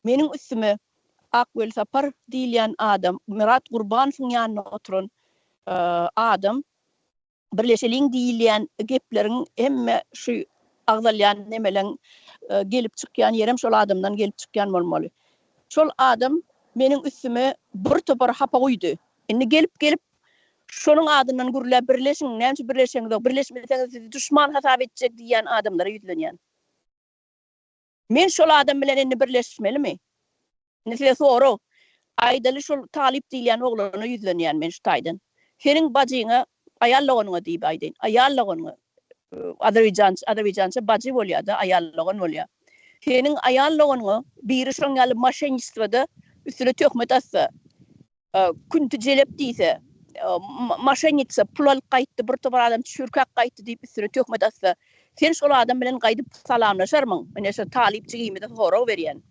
Meniň üstüme Ak Welsapar diýilýän adam, Myrat Gurbanowyň ýanynda oturan adam birleşeliň diýilýän gepleriň hemme şu agzalýan nemeleň gelip çykýan ýerem şol adamdan gelip çykýan bolmaly. Şol adam meniň üstüme bir topar hapa guýdy. Indi gelip-gelip şonuň adyndan gürläp birleşiň, näme üçin birleşeňizok, birleşmeseňiz sizi duşman hasap etjek diýýän adamlara ýüzlenýän. Men şol adam bilen indi birleşmelimi? Indi size sorag. Aýdaly şol Talyp diýilýän oglana ýüzlenýän men şu taýdan. Seniň bajyňa, aýal doganyňa diýip aýdaýyn. Aýal doganyňa, azerbaýjança, azerbaýjança bajy bolýar-da, aýal dogan bolýar. Seniň aýal doganyňa biri şoň ýaly moşenniçestwoda üstüne töhmet atsa, Künti jelep diýse, moşennica, pul alyp gaýtdy, bir topar adam çürkäp gaýtdy diýip üstüne töhmet atsa, sen şol adam bilen gaýdyp salamlaşarmyň? Ine şo talyp jigimize sorag berýän.